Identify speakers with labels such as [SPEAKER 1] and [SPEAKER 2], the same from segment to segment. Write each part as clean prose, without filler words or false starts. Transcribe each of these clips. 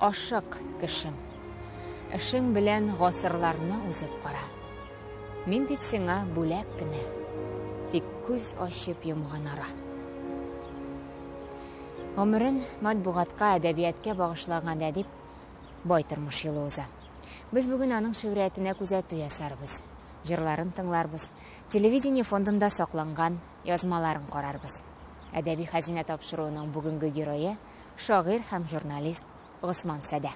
[SPEAKER 1] Ашык, кешем. Эшең белән гасырларны узып кара. Мин бит сиңа бүләк кенә. Тик күз ачып йомган ара. Гомерен матбугатка, әдәбиятка багышлаган әдип бай тормыш юлы уза. Без бүген аның шигъриятенә күзәтү ясарбыз, җырларын тыңларбыз, телевидение фондында сакланган язмаларын карарбыз. Әдәби хәзинә тапшыруының бүгенге герое шагыйрь һәм журналист Госман Сәдә.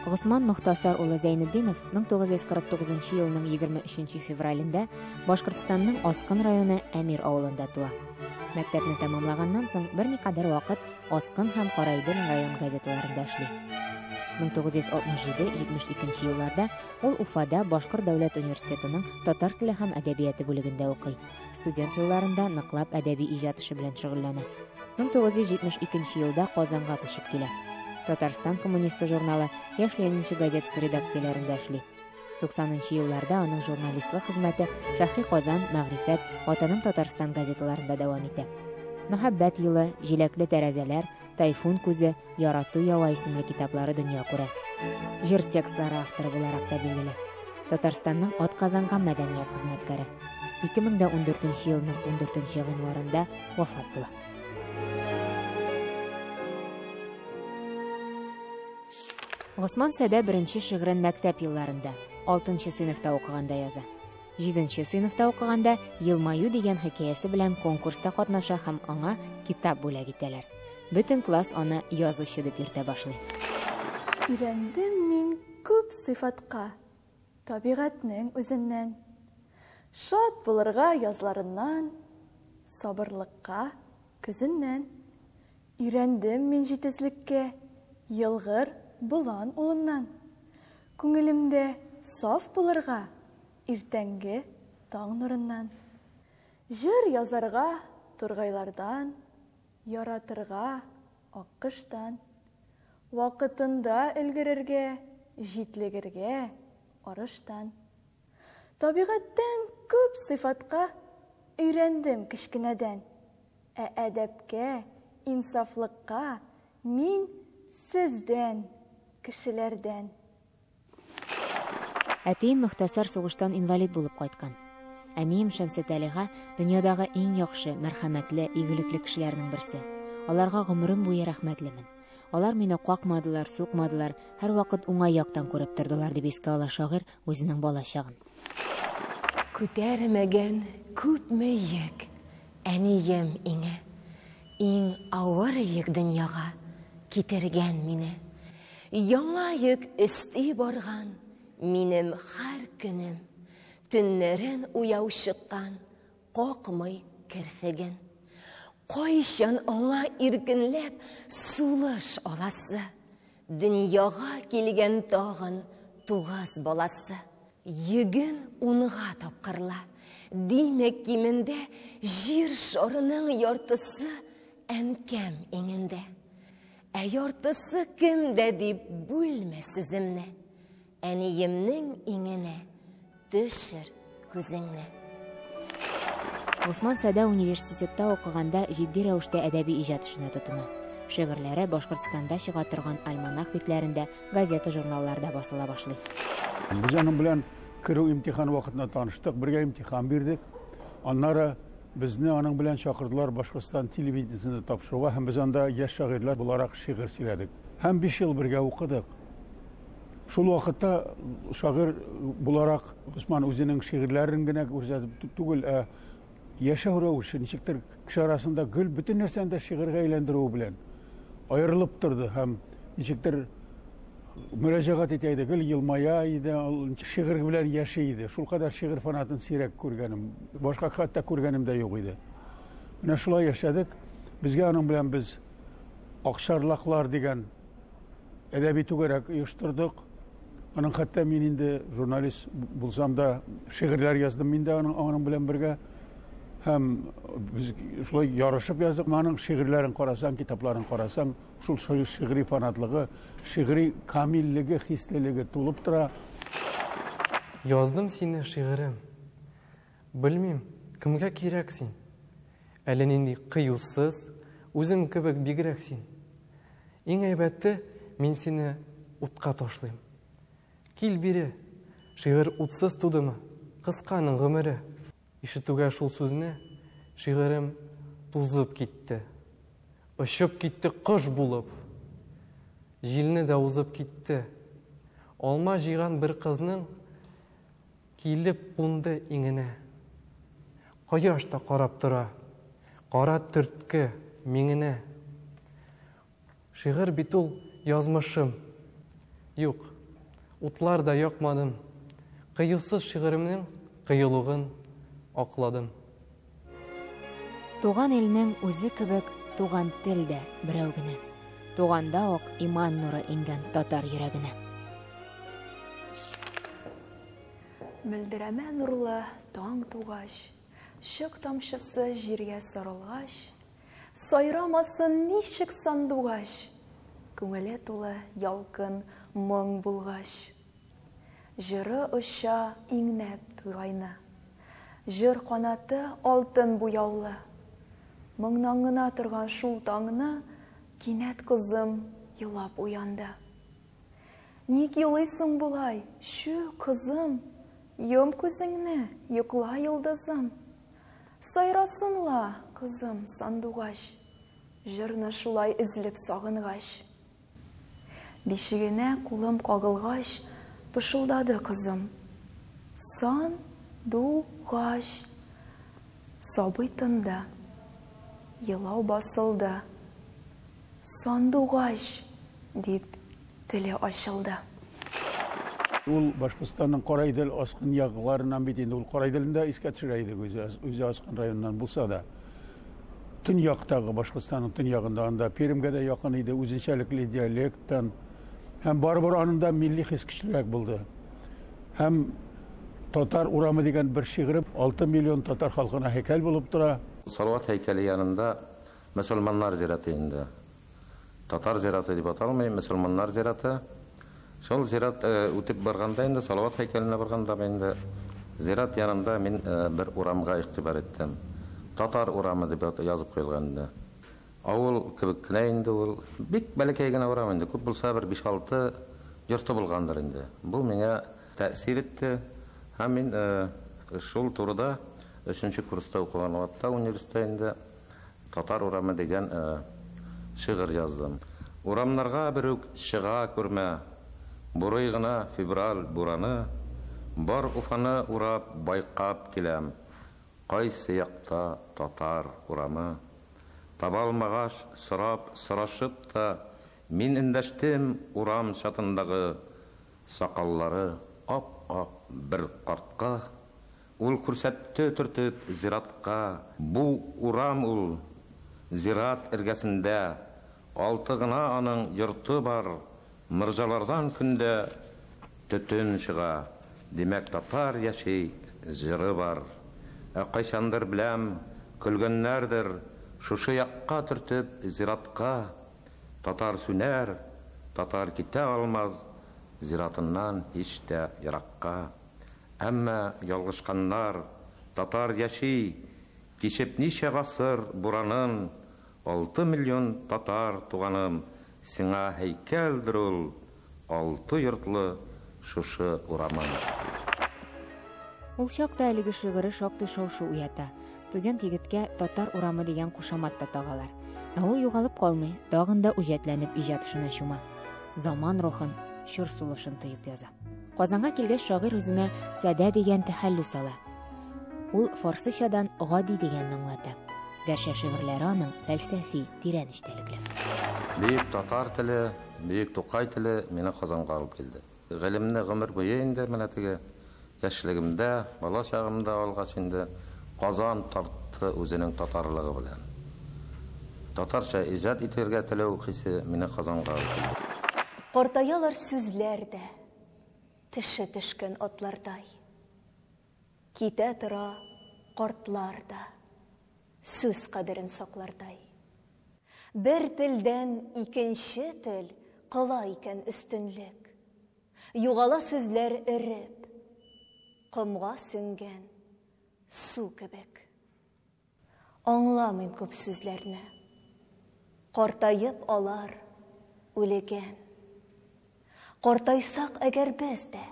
[SPEAKER 1] Госман Мохтасар улы Зәйнетдинов 1949 елның 23 февралендә Башкортстанның Аскын районы Әмир авылында туа. Мәктәпне тәмамлаганнан соң берникадәр вакыт Аскын һәм Караидел район газеталарында эшли. 1967-72 елларда ул Уфада Башкорт дәүләт университетының татар теле һәм әдәбияты бүлегендә укый. Студент елларында ныклап әдәби иҗат эше белән шөгыльләнә. 1972 елда Казанга күчеп килә. Татарстан коммунисты журналы, Яшь Ленинчы газетасы редакцияләрендә эшли. 90 елларда аның журналистлык хезмәте Шәһри Казан, Мәгърифәт, Ватаным Татарстан газеталарында дәвам итә. Мәхәббәт елы, Җиләкле тәрәзәләр, Тайфун күзе, Ярату ява исемле китаплары дөнья күрә. Җыр текстлары авторы буларак та билгеле. Татарстанның атказанган мәдәният хезмәткәре. 2014 елның 14 гыйнварында вафат була. Госман Сәдә беренче шигырен мәктәп елларында, 6 сыйныфта укыганда яза. 7 сыйныфта укыганда Елмаю дигән хикәясе белән конкурста катнаша һәм аңа китап бүләк итәләр. Бөтен класс аны язучы дип йөртә башлый.
[SPEAKER 2] Өйрәндем мин күп сыйфатка табигатьнең үзеннән. Шат булырга язларыннан, сабырлыкка көзеннән. Өйрәндем мин җитезлеккә, елгыр болан улыннан. Күңелемдә саф булырга иртәнге таң нурыннан. Җыр язарга тургайлардан, яратырга аккоштан. Вакытында өлгерергә, җитлегергә арыштан. Табигатьтән күп сыйфатка өйрәндем кечкенәдән. Ә әдәпкә, инсафлыкка мин сездән, кешеләрдән.
[SPEAKER 1] Әтием Мөхтәсар сугыштан инвалид булып кайткан. Әнием Шәмсетәлига дөньядагы иң яхшы, мәрхәмәтле, игелекле кешеләрнең берсе. Аларга гомерем буе рәхмәтлемен. Алар мине какмадылар, сукмадылар, һәрвакыт уңай яктан күреп тордылар, дип искә ала шагыйрь үзенең бала чагын.
[SPEAKER 3] Күтәрмәгән күпме йөк әнием иңе. Иң авыр йөк дөньяга китергән мине. Яңа йөк өсти барган минем һәр көнем. Төннәрен уяу чыккан, какмый керфеген. Кайчан аңа иркенләп сулыш аласы? Дөньяга килгән тагын 9 баласы. Йөген 10-га тапкырла. Димәк, кимендә җир шарының яртысы әнкәм иңендә. Ә яртысы кемдә дип бүлмә сүземне. Әниемнең иңенә төшер күзеңне.
[SPEAKER 1] Госман Сәдә университетта укыганда җитди рәвештә әдәби иҗат эшенә тотына. Шигырьләре Башкортстанда чыга торган альманах битләрендә, газета-журналларда басыла башлый.
[SPEAKER 4] Без аның белән керү имтихан вакытында таныштык, бергә имтихан бирдек. Аннары безне аның белән чакырдылар Башкортстан телевидениесендә тапшыруга һәм без анда яшь шагыйрьләр буларак шигырь сөйләдек. Һәм 5 ел бергә укыдык. Шул вакытта шагыйрь буларак Госман үзенең шигырьләрен генә күрсәтеп түгел, ә яшәү рәвеше ничектер кеше арасында гел бөтен нәрсәне дә шигырьгә әйләндерүе белән аерылып торды һәм ничектер мөрәҗәгать итә иде, гел елмая иде, ул шигырь белән яши иде. Шулкадәр шигырь фанатын сирәк күргәнем, башка хәтта күргәнем дә юк иде. Менә шулай яшәдек. Безгә аның белән без Акчарлаклар дигән әдәби түгәрәк оештырдык. Аның хәтта мин инде журналист булсам да шигырьләр яздым мин дә аның белән бергә. Һәм без шулай ярышып яздык. Аның шигырьләрен карасаң, китапларын карасаң, шул шигъри фанатлыгы, шигъри камиллеге, хислелеге тулып тора.
[SPEAKER 5] Яздым сине шигырем. Белмим, кемгә кирәк син? Әллә нинди кыюсыз, үзем кебек бигрәк син. Иң әйбәте, мин сине утка ташлыйм. Кил бире, шигырь утсыз тудымы? Кыска аның гомере. Ишетүгә шул сүзне, шигырем тузып китте. Очып китте кош булып. Җилне дә узып китте. Алма җыйган бер кызның килеп кунды иңенә. Кояш та карап тора. Кара төртке миңенә. Шигырь бит ул язмышым. Юк, утлар да якмадым. Кыюсыз шигыремнең кыюлыгын акладым.
[SPEAKER 1] Туган илнең үзе кебек туган тел дә берәү генә. Туганда ук иман нуры иңгән татар йөрәгенә.
[SPEAKER 2] Мөлдерәмә нурлы таң тугач, чык тамчысы җиргә сарылгач, сайрамасын ничек сандугач, күңеле тулы ялкын моң булгач. Җыры оча иңнәп тугайны. Җыр канаты алтын буяулы. Моңнан гына торган шул таңны кинәт кызым елап уянды. Ник елыйсың болай, чү, кызым? Йом күзеңне, йокла, йолдызым. Сайрасын ла, кызым, сандугач, җырны шулай өзелеп сагынгач. Бишегенә кулым кагылгач, пышылдады кызым. Сан-ду-гач. Сабый тынды. Елау басылды. Сандугач, дип теле ачылды.
[SPEAKER 4] Ул Башкортстанның Караидел Аскын якларыннан бит инде, ул Караиделне дә искә төшерә идек, үзе Аскын районыннан булса да. Төньяктагы Башкортстанның төньягында, анда Пермгә дә якын иде, үзенчәлекле диалекттан. Һәм барыбер аның да милли хис көчлерәк булды. Һәм Татар урамы дигән бер шигыре 6 миллион татар халкына һәйкәл булып тора.
[SPEAKER 6] Салават һәйкәле янында мөселманнар зираты инде. Татар зираты дип аталмый, мөселманнар зираты. Шул зират үтеп барганда инде, Салават һәйкәленә барганда инде зират янында мин бер урамга игътибар иттем. Татар урамы дип язып куелган инде. Авыл кебек кенә инде ул. Бик бәләкәй генә урам инде. Күп булса бер 5-6 йорты булгандыр инде. Бу миңа тәэсир итте. Һәм мин шул турыда 3 курста укыган вакытта университетта инде Татар урамы дигән шигырь яздым. Урамнарга бер үк чыга күрмә, бурый гына февраль бураны, бар Уфаны урап байкап киләм. Кайсы якта татар урамы? Таба алмагач, сорап, сорашып та, мин эндәштем урам чатындагы сакаллары ап-ак бер картка. Ул күрсәтте төртеп зиратка. Бу урам ул зират эргәсендә, алты гына аның йорты бар, морҗалардан көндә төтен чыга. Димәк, татар яши, җыры бар. Ә кайчандыр беләм, көлгәннәрдер, шушы якка төртеп зиратка. Татар сүнәр, татар китә алмаз, зиратыннан һич тә еракка. Әмма ялгышканнар, татар яши, кичеп ничә гасыр буранын, 6 миллион татар туганым, сиңа һәйкәлдер ул, 6 йортлы шушы урамын.
[SPEAKER 1] Ул чакта әлеге шигыре шактый шау-шу уята. Студент егеткә Татар урамы дигән кушамат та тагалар. Ә ул югалып калмый, тагын да үҗәтләнеп иҗат эшенә чума. Заман рухын, чор сулышын тоеп яза. Казанга килгәч, шагыйрь үзенә Сәдә дигән тәхәллүс ала. Ул фарсычадан гади дигәнне аңлата. Гәрчә шигырьләре аның фәлсәфи, тирән эчтәлекле.
[SPEAKER 6] Бөек татар теле, бөек Тукай теле мине Казанга алып килде. Гыйлемне гомер буе инде менә теге яшьлегемдә, бала чагымда алгач инде Казан тартты үзенең татарлыгы белән. Татарча иҗат итәргә теләү хисе мине Казанга алып килде.
[SPEAKER 7] Картаялар сүзләр дә, теше төшкән атлардай. Китә тора картлар да, сүз кадерен саклардай. Бер телдән икенче тел кыла икән өстенлек. Югала сүзләр эреп, комга сеңгән су кебек. Аңламыйм күп сүзләрне. Картаеп алар үлегән. Картайсак әгәр без дә,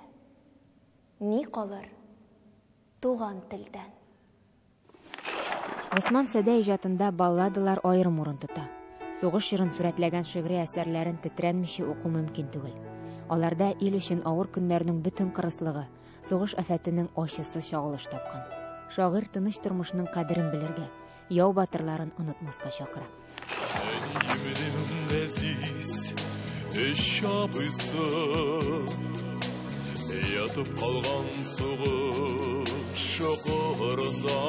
[SPEAKER 7] ни калыр туган телдән?
[SPEAKER 1] Госман Сәдә иҗатында балладалар аерым урын тота. Сугыш чорын сурәтләгән шигъри әсәрләрен тетрәнмичә уку мөмкин түгел. Аларда ил өчен авыр көннәрнең бөтен кырыслыгы, сугыш афәтенең ачысы чагылыш тапкан. Шагыйрь тыныч тормышның кадерен белергә, яу батырларын онытмаска чакыра.
[SPEAKER 8] Әниемнең газиз өч абыйсы Ятып калган сугыш чокырында.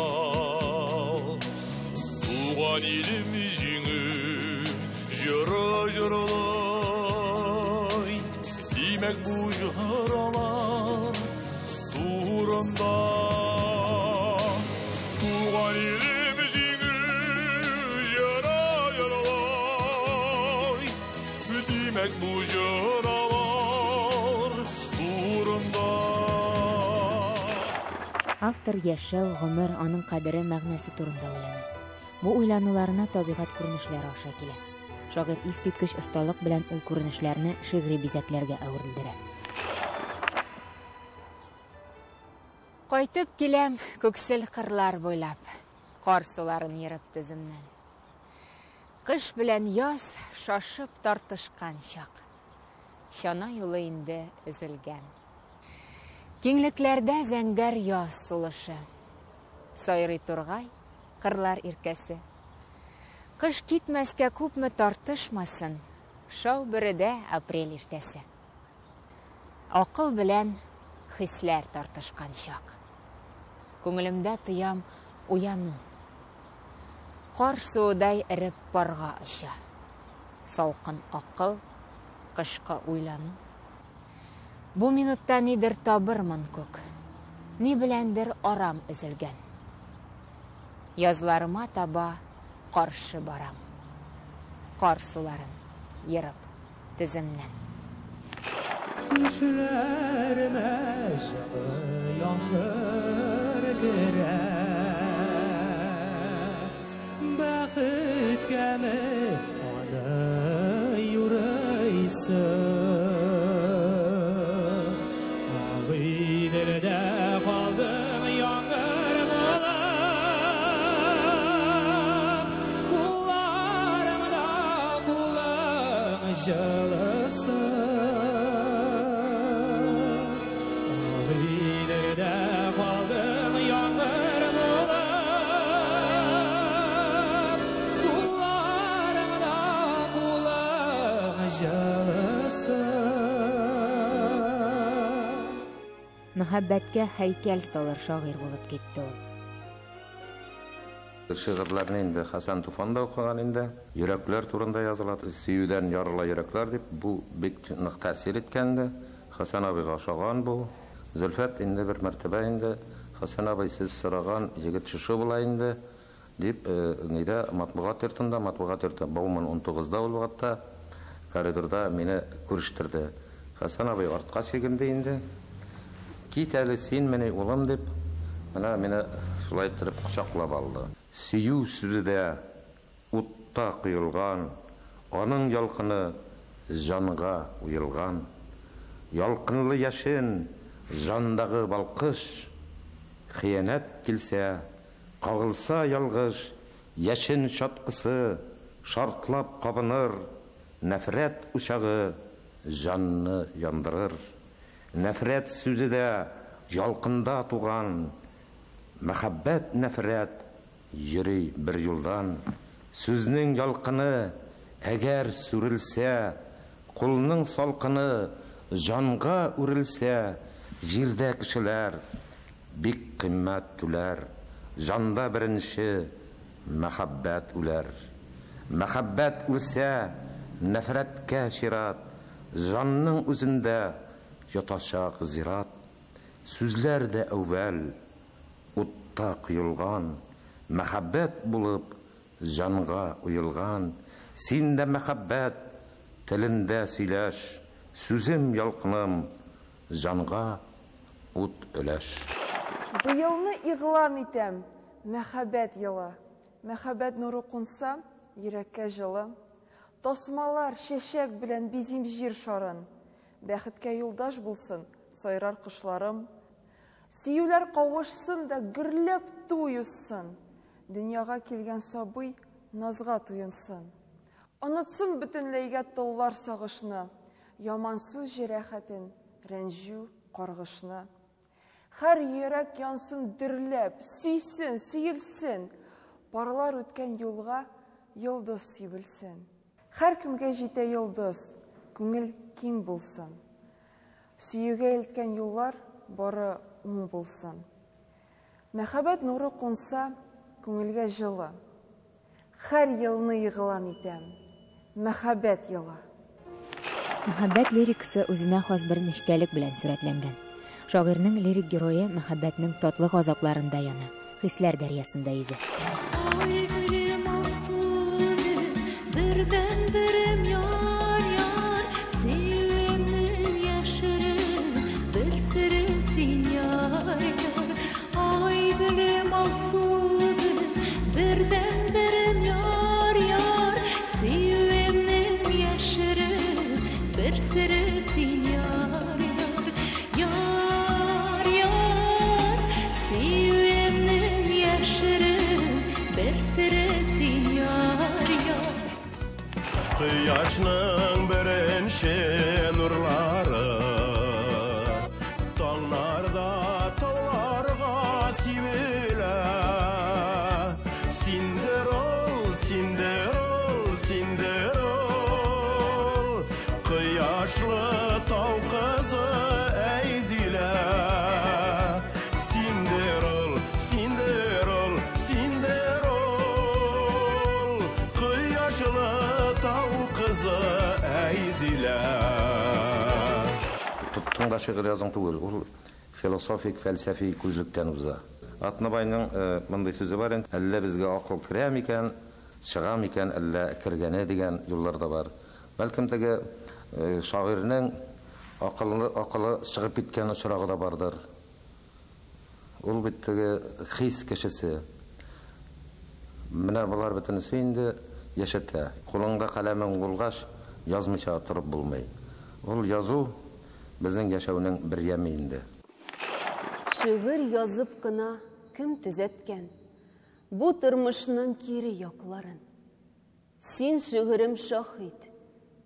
[SPEAKER 8] Туган илем җиңү җыры җырлый. Димәк, бу җыр алар турында. Туган илем җиңү җыры җырлый. Димәк, бу җыр алар турында.
[SPEAKER 1] Автор яшәү, гомер, аның кадере, мәгънәсе турында уйлана. Бу уйлануларына табигать күренешләре аша килә. Шагыйрь искиткеч осталык белән ул күренешләрне шигъри бизәкләргә әверелдерә. Кайтып киләм күксел кырлар буйлап, кар суларын ерып теземнән. Кыш белән яз шашып тартышкан чак. Чана юлы инде өзелгән. Киңлекләрдә зәңгәр яз сулышы. Сайрый тургай, кырлар иркәсе. Кыш китмәскә күпме тартышмасын, шау бөредә апрель иртәсе. Акыл белән хисләр тартышкан чак. Күңелемдә тоям уяну. Кар суыдай эреп парга оча. Салкын акыл, кышкы уйлану. Бу минутта нидер табырмын күк. Ни беләндер арам өзелгән. Язларыма таба каршы барам. Кар суларын ерып теземнән.
[SPEAKER 9] Төшләремә җылы яңгыр керә. Бәхеткәме аны юрыйсың? Агыйделдә калдым яңгыр булып, кулларымда кулың җылысы. Агыйделдә калдым яңгыр булып, кулларымда кулың җылысы.
[SPEAKER 1] Мәхәббәткә һәйкәл салыр шагыйрь булып китте ул.
[SPEAKER 6] Шигырьләрне инде Хәсән Туфан да укыган инде. Йөрәкләр турында языла. Сөюдән ярыла йөрәкләр дип, бу бик нык тәэсир иткән инде. Хәсән абыйга ошаган бу. Зөлфәт инде бер мәртәбә инде Хәсән абый сез сораган егет шушы була инде дип, нидә матбугат йортында, матбугат йорты Бауман 19-да ул вакытта коридорда мине күрештерде. Хәсән абый артка чигенде инде. Кит әле син мине улым дип, менә мине шулай иттереп кочаклап алды. Сөю сүзе дә утта коелган, аның ялкыны җанга уелган. Ялкынлы яшен, җандагы балкыш, хыянәт килсә, кагылса ялгыш, яшен чаткысы шартлап кабыныр, нәфрәт учагы җанны яндырыр. Нәфрәт сүзе дә ялкында туган, мәхәббәт нәфрәт йөри бер юлдан. Сүзнең ялкыны әгәр сүрелсә, кулның салкыны җанга үрелсә, җирдә кешеләр бик кыйммәт түләр. Җанда беренче мәхәббәт үләр. Мәхәббәт үлсә, нәфрәткә чират, җанның үзендә ятачак зират. Сүзләр дә әүвәл утта коелган, мәхәббәт булып җанга уелган. Син дә мәхәббәт телендә сөйләш, сүзем ялкыным җанга ут өләш.
[SPEAKER 10] Быелны игълан итәм, мәхәббәт елы. Мәхәббәт нуры кунса, йөрәккә җылы. Тасмалар, чәчәк белән бизим җир шарын. Бәхеткә юлдаш булсын сайрар кошларым. Сөюләр кавышсын да гөрләп туй узсын. Дөньяга килгән сабый назга туенсын. Онытсын бөтенләйгә толлар сагышны, яман сүз җәрәхәтен, рәнҗү, каргышны. Һәр йөрәк янсын дөрләп, сөйсен, сөелсен. Парлар үткән юлга йолдыз сибелсен. Һәркемгә җитә йолдыз, күңел киң булсын. Сөюгә илткән юллар бары уң булсын. Мәхәббәт нуры кунса, күңелгә җылы. Һәр елны игълан итәм, Мәхәббәт елы.
[SPEAKER 1] Мәхәббәт лирикасы үзенә хас бер нечкәлек белән сурәтләнгән. Шагыйрьнең лирик герое мәхәббәтнең татлы газапларында яна, хисләр дәрьясында йөзә.
[SPEAKER 11] Ай гөлем, алсу гөл, бердәнберем яр, яр, сөюемнең яшерен бер сере син, яр, яр. Ай гөлем, алсу гөл, бердәнберем яр, яр, сөюемнең яшерен бер сере син, яр, яр. Яр, яр, сөюемнең яшерен бер сере син, яр, яр.
[SPEAKER 8] Кояшның беренче нурлары таңнарда тауларга сибелә. Синдер ул, синдер ул, синдер ул, кояшлы тау кызы Әйзилә. Синдер ул, синдер ул, синдер ул, кояшлы тау кызы Әйзилә.
[SPEAKER 6] Тоттың да шигырь язың түгел, ул философик, фәлсәфи күзлектән уза. Атнабайның мондый сүзе бар инде, әллә безгә акыл керә микән, чыга микән, әллә кергәне дигән юллар да бар. Бәлкем теге шагыйрьнең акылы чыгып киткән очрагы да бардыр. Ул бит теге хис кешесе. Менә болар бөтенесе инде яшәтә. Кулыңда каләмең булгач, язмыйча торып булмый. Ул язу безнең яшәүнең бер яме инде.
[SPEAKER 12] Шигырь язып кына кем төзәткән бу тормышның кире якларын? Син, шигырем, шаһит.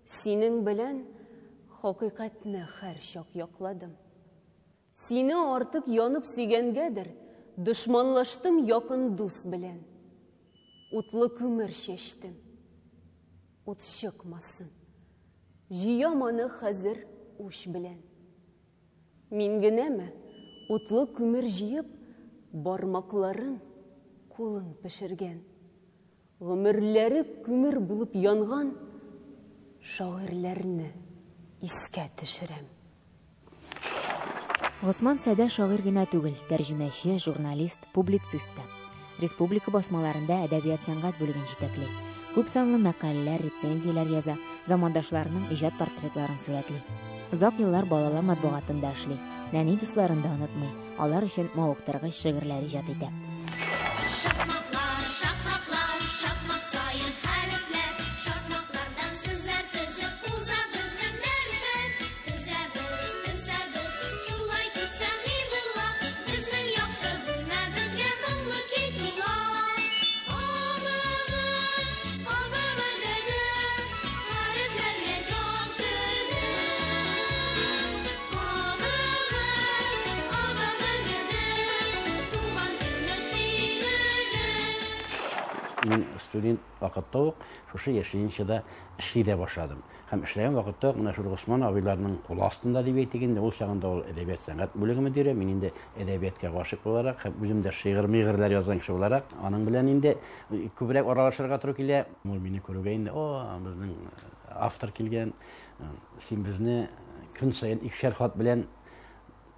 [SPEAKER 12] Синең белән хакыйкатьне һәр чак якладым. Сине артык янып сөйгәнгәдер, дошманлаштым якын дус белән. Утлы күмер чәчтем. Ут чыкмасын. Җыям аны хәзер уч белән. Мин генәме утлы күмер җыеп, бармакларын, кулын пешергән. Гомерләре күмер булып янган шагыйрьләрне искә төшерәм.
[SPEAKER 1] Госман Сәдә шагыйрь генә түгел, тәрҗемәче, журналист, публицист та. Республика басмаларында әдәбият-сәнгать бүлеген җитәкли. Күп санлы мәкаләләр, рецензияләр яза, замандашларының иҗат портретларын сурәтли. Озак еллар балалар матбугатында эшли. Нәни дусларын да онытмый, алар өчен мавыктыргыч шигырьләр иҗат итә.
[SPEAKER 11] Шакмаклар, шакмаклар, шакмак саен хәрефләр, шакмаклардан сүзләр төзеп уза безнең дәресләр. Төзәбез, төзәбез, шулай дисәң ни була? Безнең якты бүлмәбезгә моңлы көй тула. А, Б, Г, А, Б, В, Г, Г, хәрефләргә җан керде. А, Б, Г, А, Б, В, Г, Г, туган телне сөйләде.
[SPEAKER 13] Мин студент вакытта ук шушы Яшь ленинчыда эшли дә башладым. Һәм эшләгән вакытта ук менә шул Госман абыйларның кулы астында дип әйтик инде, ул чагында ул әдәбият сәнгать бүлеге мөдире, мин инде әдәбиятка гашыйк буларак һәм үзем дә шигырь-мигырьләр язган кеше буларак, аның белән инде күбрәк аралашырга туры килә. Ул мине күрүгә инде, о, безнең автор килгән, син безне көн саен икешәр хат белән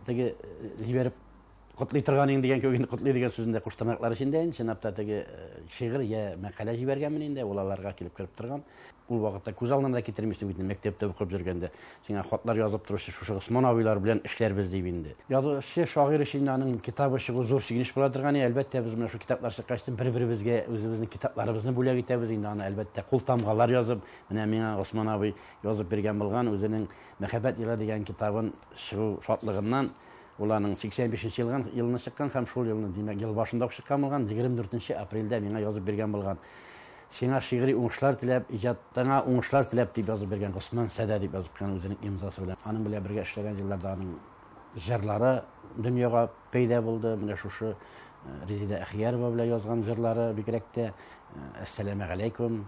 [SPEAKER 13] теге җибәреп Котлый торган инде дигән кебек, инде котлый дигән сүзен дә куш тырнаклар эчендә инде, чынлап та теге шигырь я мәкалә җибәргәнмен инде, ул аларга килеп кереп торган. Ул вакытта күз алдына да китермисең бит инде, мәктәптә укып йөргәндә сиңа хатлар язып торучы шушы Госман абыйлар белән эшләрбез дип инде. Язучы, шагыйрь өчен инде аның китабы чыгу зур сөенеч була торган. Әлбәттә, без менә шул китаплар чыккач бер-беребезгә үзебезнең китапларыбызны бүләк итәбез инде аны, әлбәттә, кул тамгалар язып, менә миңа Госман абый язып биргән булган үзенең Мәхәббәт елы дигән китабын чыгу шатлыгыннан. Ул аның 85 нче елган елны чыккан һәм шул елны, димәк, ел башында ук чыккан булган, 24 апрельдә миңа язып биргән булган. Сиңа шигъри уңышлар теләп, иҗатыңа уңышлар теләп дип язып биргән Госман Сәдә дип язып куйган үзенең имзасы белән. Аның белән бергә эшләгән елларда аның җырлары дөньяга пәйда булды. Менә шушы Резеда Әхиярова белән язган җырлары бигрәк тә Әссәламегаләйкүм,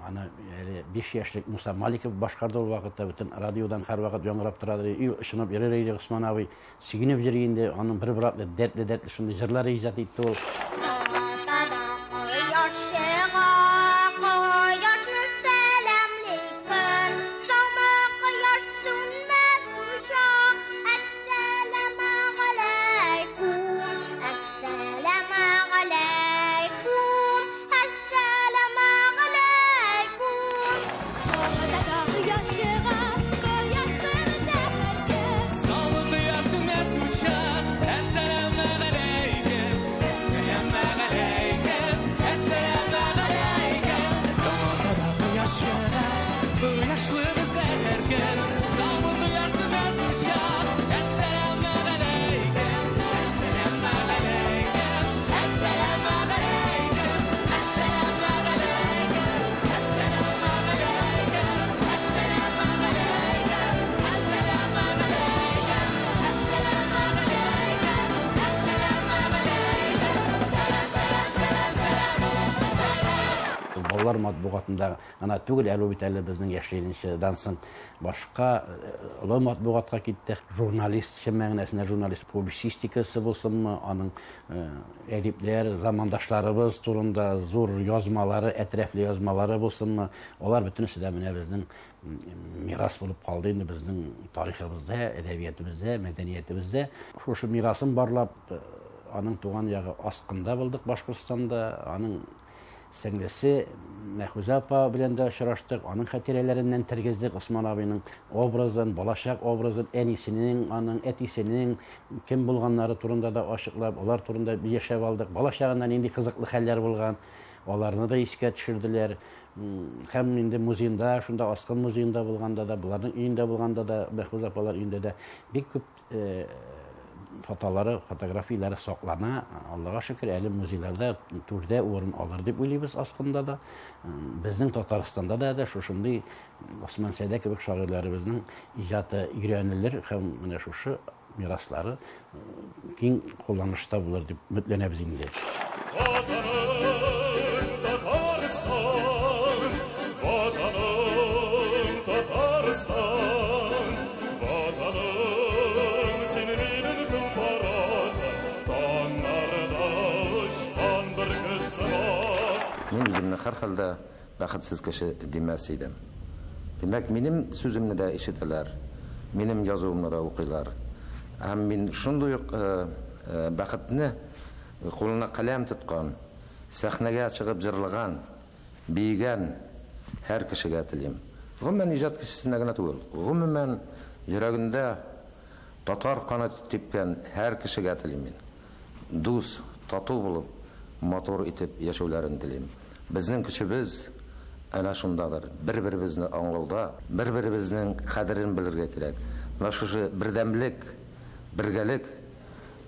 [SPEAKER 13] Аны әле 5 яшьлек Муса Маликов башкарды ул вакытта, бөтен радиодан һәрвакыт яңгырап тора иде. Өй очынып йөрер иде Госман абый. Сөенеп йөри инде, аның бер-бер атлы дәртле-дәртле шундый җырлар иҗат итте ул.
[SPEAKER 11] Кояш чыга, кояшны сәламли көн. Саумы, кояш, сүнмәс учак. Әссәламегаләйкүм, әссәламегаләйкүм. Әссәламегаләйкүм. Таң кояш чыга, кояш сүнсә һәркем.
[SPEAKER 9] Саумы, кояш, сүнмәс учак. Әссәламегаләйкүм, әссәламегаләйкүм, әссәламегаләйкүм. Таң ата кояш чыга, кояшлы бездә һәр көн. Саумы, кояш, сүнмәс учак. Әссәламегаләйкүм, әссәламегаләйкүм, әссәламегаләйкүм, әссәламегаләйкүм, әссәламегаләйкүм, әссәламегаләйкүм, әссәламегаләйкүм, әссәламегаләйкүм, әссәламегаләйкүм. Сәлам, сәлам, сәлам, сәлам, сәлам.
[SPEAKER 13] Балалар матбугатында гына түгел, әле ул бит әле безнең Яшь ленинчыдан соң башка олы матбугатка китте. Журналист, чын мәгънәсендә журналист публицистикасы булсынмы, аның әдипләр, замандашларыбыз турында зур язмалары, әтрәфле язмалары булсынмы, алар бөтенесе дә менә безнең мирас булып калды инде безнең тарихыбызда, әдәбиятыбызда, мәдәниятебездә. Шушы мирасын барлап, аның туган ягы Аскында булдык, Башкортстанда, аның сеңлесе Мәхүзә апа белән дә очраштык, аның хатирәләреннән тергездек Госман абыйның образын, балачак образын, әнисенең, аның әтисенең кем булганнары турында да ачыклап, алар турында яшәп алдык. Балачагында нинди кызыклы хәлләр булган, аларны да искә төшерделәр. Һәм инде музейда, шунда Аскын музеенда булганда да, боларның өендә булганда да, Мәхүзә апалар өендә дә бик күп фотолары, фотографияләре саклана. Аллага шөкер, әле музейларда түрдә урын алыр дип уйлыйбыз Аскында да. Безнең Татарстанда да да шушындый Госман Сәдә кебек шагыйрьләребезнең иҗаты өйрәнелер һәм менә шушы мираслары киң кулланышта булыр дип өметләнәбез инде.
[SPEAKER 8] Ватаным Татарстан, Ватаным Татарстан, Ватаным, син минем тулпар атым, таңнарда очкан бөркет сыман.
[SPEAKER 6] Мин үземне һәрхәлдә бәхетсез кеше димәс идем. Димәк, минем сүземне дә ишетәләр, минем язуымны да укыйлар. Һәм мин шундый ук бәхетне кулына каләм тоткан, сәхнәгә чыгып җырлаган, биегән һәр кешегә телим. Гомумән иҗат кешесенә генә түгел, гомумән йөрәгендә татар каны типкән һәр кешегә телим мин. Дус, тату булып, матур итеп яшәүләрен телим. Безнең көчебез әнә шундадыр. Бер-беребезне аңлауда, бер-беребезнең кадерен белергә кирәк. Менә шушы бердәмлек, бергәлек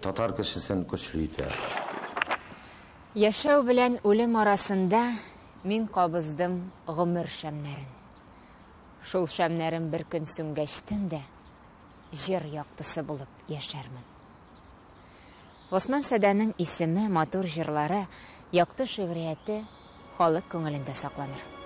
[SPEAKER 6] татар кешесен көчле итә.
[SPEAKER 1] Яшәү белән үлем арасында мин кабыздым гомер шәмнәрен. Шул шәмнәрем бер көн сүнгәчтен дә җыр яктысы булып яшәрмен. Госман Сәдәнең исеме, матур җырлары, якты шигърияте халык күңелендә сакланыр.